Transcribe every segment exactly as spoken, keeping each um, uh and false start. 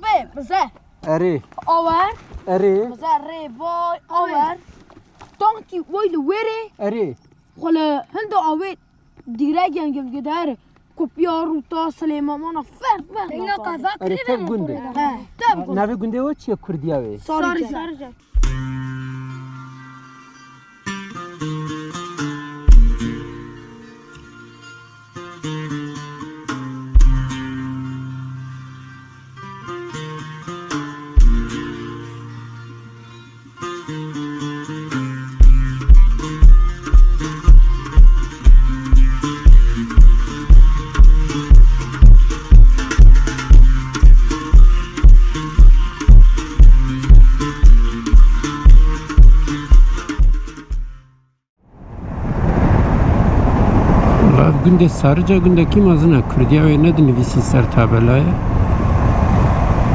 Bê, bize. Erê. Awer. Erê. Bize rê vay, awer. Tankî vay li wêrê. Erê. Xwe li hinda awê dîrek yengê gidere. Kopya rûta Silêmamana fer fer. Ina qeza Erê, tev gund e. He, tev gund. Navê gundê we çi ye Kurdiya wê? Sarıca. Sarıca. Wala ev gundê Sarıca gundekî mezin e. Kurdiya wê nedinivîsî ser tabelayê.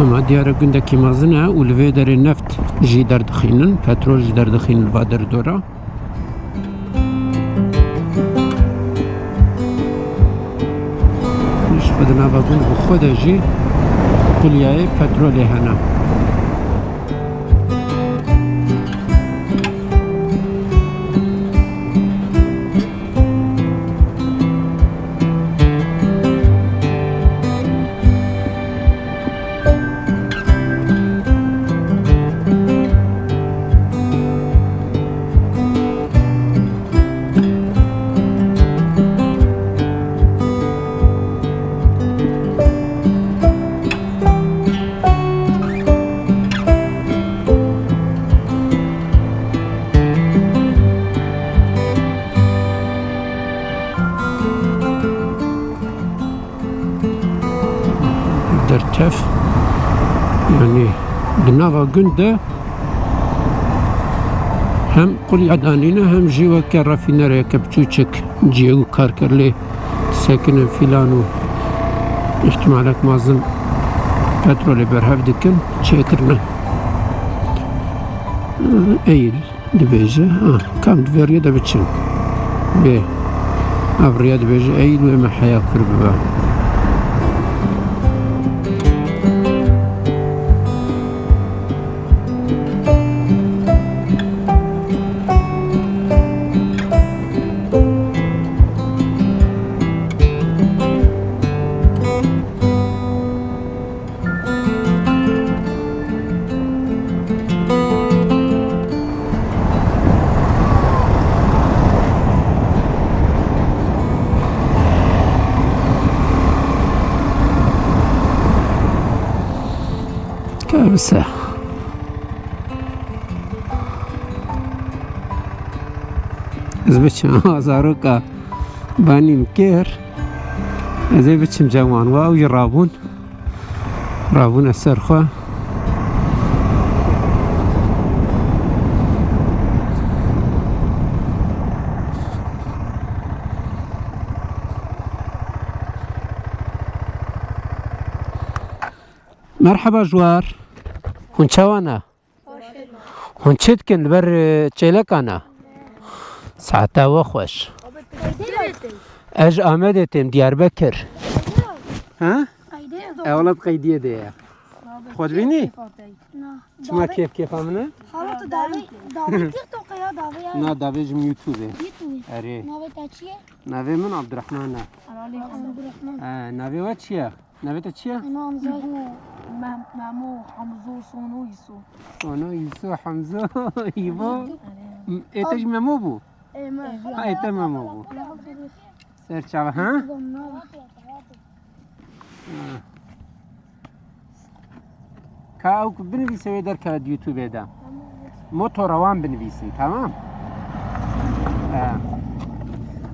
Ama diyar e gundekî mezin e û li vê derê neft jî derdixînin, petrol jî derdixînin li va derdora. Ji xwe di nava gund bi xwe de jî qulyayê petrolê hene. Dertev, yanî di nava gund de hem qulya danîne hem jî weke rafînereyeke biçûçik cihê û kar kir lê disekinin filan û îhtimalek mezin petrolê berhev dikin, çêkirine. Eyl dibêje, ah, kam di vê riyê de biçin. Bê, ev riya dibêje, Eyl wê me heya kûr bibe. Kevse. Ez biçim, ha, zaroka banîm kêr. Ez ê biçim cem wan wa, ew jî rabûn. Rabûne ser xwe. Merheba Juar. Hûn çawa ne? Hûn çi dikin li ber, e, çêlekan e? Saeta we xweş. Ez ji Amedê têm, Diyarbekir. Ha? Ewlat qeydiyê de ye. Xwe dibînî? Çima kêf kêfa min e? Hala tu davê, davê TikTok ya, davê ya. Na, davê ji min YouTube e. YouTube. Erê. Navê te çi ye? Navê min Abdurrahman e. Abdurrahman. He, navê we çi ye? Navê te çi ye? Ema Hamza. Mem-, Memo, Hamzo, Sono, Îso. Sono, Îso, Hamzo, Îbo. Ê te jî Memo bû? Ê me. Ha, ê te Memo bû. Ser çava, ha? Ha. Ka ew ku binivîse wê derkeve di YouTube de. Motora wan binivîsin, tamam? He.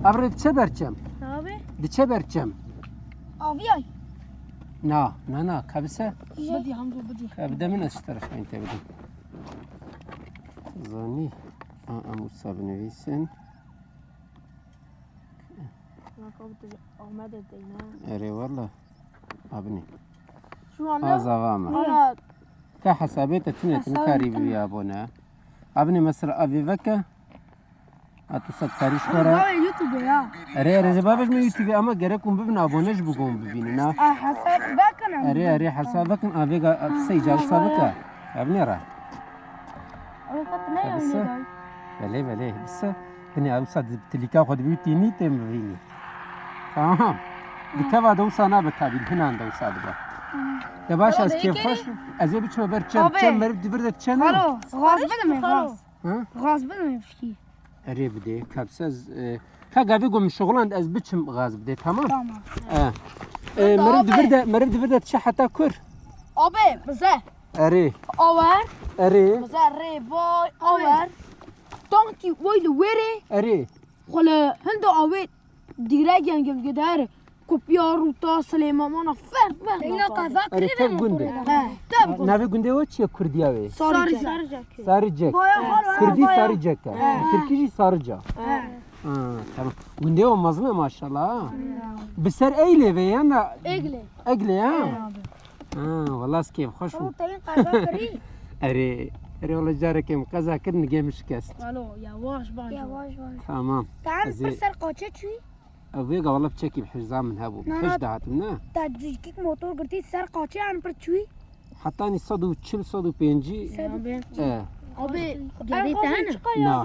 Ev rê diçe berçem. Abi. Diçe berçem. Aviyay. Na, na, na, kevise. Bidî Hamzo, bidî. Ka bide min, ez ji terefayên te bidim. Zanî. A, em wisa binivîsin. Naka bu tu Ahmet'e deyna. Erê walla. Abinê. Şu anda. Az ava me. Ana. Ka hesabê te tune, tu nikarî bibî abone. Abinê mesela avê veke. A tu sed karî ji xwe re. YouTube ya. Erê, erê, zê bavêj me YouTube ama gerek hûn bibin abone ji bo hûn bibînin, ha. Ah, hesab vekin em. Erê, erê, hesab vekin, a vêga, a, sey ca wisa bike. Ev nêre. Ew qet ne Ev bise? Belê, belê, bise. Hinê ew wisa di tilîka xwe dibî tînî têm bibînî. Tamam. Di teva de wisa nabe tabî, hinan de wisa dibe. De baş ez kêfxweş bim. Ez ê biçime ber çem. Abi. Çem meriv di vir de çem. Xalo, gaz bide me, gaz. Ha? Gaz bide me pişkî. Erê bidê, kabse ez, e, ka gavê ku min şixuland ez biçim gaz bidê, tamam? Tamam. E. E, meriv di vir de, meriv di vir de diçe heta kur? Abi, bize. Erê. Awer. Erê. Bize rê vay, awer. Tankî vay li wêrê. Erê. Xwe li hindo awê dîrek yengim gider. Kopya, Rûta, Silêmana, ferq, ferq Teyna nake. Qeza Erê, kirî tev ve gundê. Motorê de. He, tev gundê. Navê gundê we çi ye kurdiya wê? Sarıca. Sarıcek. Vaya, vaya, Kurdî vaya. Sarıcek e. He. Tirkî jî Sarıca. He. Ha, tamam. Gundê we mezin e maşallah, ha. He. Bi ser Eylê ve ya na? Egle. Egle, ha? He. Ha, wela ez kêfxweş bûm. Rûtayî qeza kirî. Erê, erê, wela carekê min qeza kir, nigê min şikest. Alo, yavaş bak. Yavaş bak. Tamam. Te em Ez ê pir ser qaçe çûyî? Ev vêga wela piçekî bi hêza min hebû. Na, na. Hêj dihatim, ne? Te cûcikîk motor girtî ser qaçê em pir çûyî? Hetanî sed û çil, sed û pêncî. Sed û pêncî. E. Abi, gerê te hene? Na.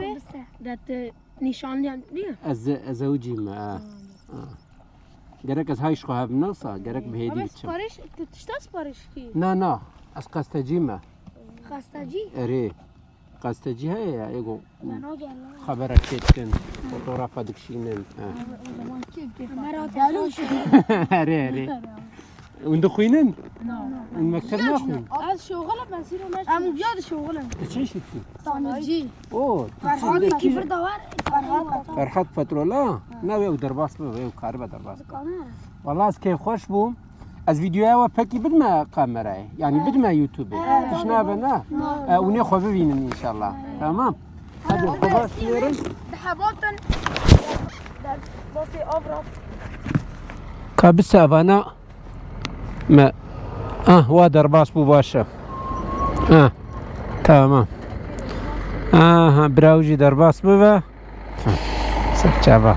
De te nîşanliyan niye? Ez, ez ewcî me, e. Ha. Ha. Gerek ez hay ji xwe hebim, ne wisa, gerek bi hêdî Abi, biçim. Sipariş, tu tişta sipariş kî? Na, na. Ez qestecî me. Qestecî? Erê. Qestecî heye ya, êgo xebera çêdikin, fotografa dikişînin. He. Erê, erê. Hûn dixwînin? Hûn mekteb naxwînin? Ez şoxil im, ez hîro naçim. Em ya dişoxilin. Tu çi şitî? Sanayî. O, Ferhat Petrol. Ferhat Petrol, ha? Navê ew derbas bibe, ew karibe derbas bibe. Wala ez kêfxweş bûm. Ez vîdeoya we pekî bidime kamerayê. Yanî bidime YouTube-ê. Tişt nabe ne? E, hûnê xwe bibînin înşallah. Tamam. Hadi xwe baş binêrin. Dihebatin. Basê avra. Ka bise vana me. Ah, wa derbas bû, baş e. Ah, tamam. Aha, bira wî jî derbas bibe. Serçava.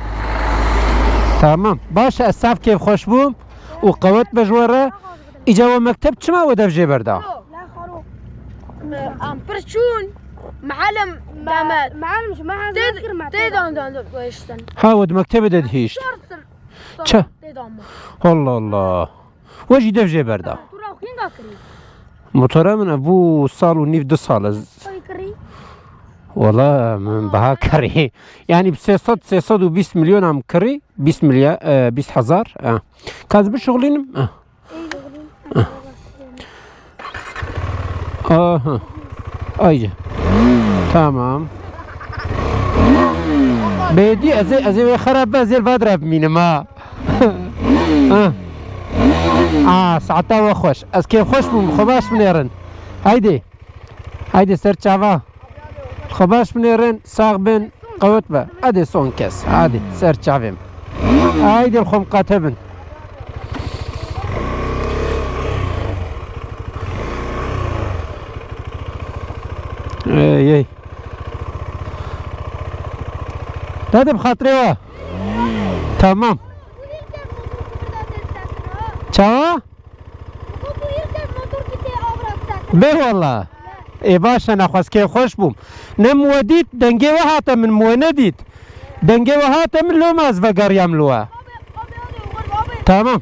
Tamam. Baş e, ez saf kêfxweş bûm. û qewet be ji we re. Îca we mekteb çima we dev jê berda? Em pir çûn, mealim deme. Mealim ji me hez Tê-, nekir me tê dan dan dihiştin. Ha, we di mektebê de dihişt. Çar sal Ça? Tê dan me. Allah Allah. We jî dev jê berda. Tu ra xwînga kirî. Motora min ev bû sal û nîv, du sal e. Çay kirî. Wala min biha kirî. Yanî bi sê sed, sê sed û bîst milyon em kirî. Bîst milyar, e, bîst hezar, e. Ka ez bişuxulînim, e. Aha. Ayca. Tamam. Bêdî ez ê, ez ê wê xerab be, ez ê li va direvimînim, ha. Ha. Aa, saeta we xweş. Ez kêfxweş bûm, xwe baş binêrin. Haydi. Haydi ser çava. Xwe baş binêrin, sax bin, qewet be. Hadi son kez. Hadi ser çavê min. Haydi li xwe miqate bin. Ey, ey. Dade bi xatirê we. Tamam. Çawa? Bê wala. Ê baş e, nexwez kêfxweş bûm. Ne min we dît, dengê we hate min, min we nedît. Dengê we hate min, loma ez vegeriyam li we. Tamam.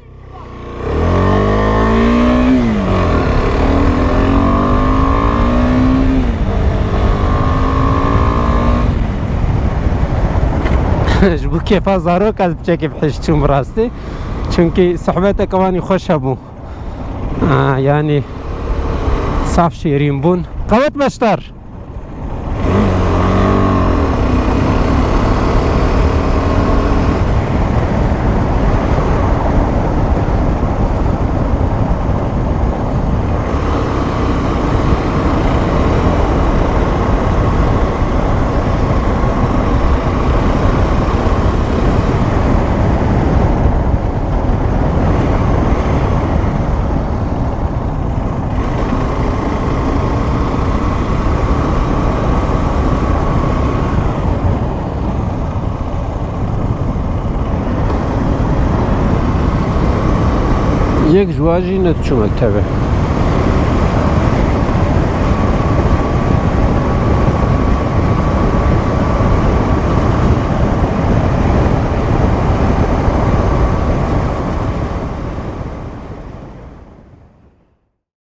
Ji bo kêfa zarok ez bi çekê bi hişt çûm rastî. Çunkî sohbeteke wanî xweş hebû. Aa, yanî saf şêrîn bûn. Qewet beşdar. Yek ji wan jî nediçû mektebê.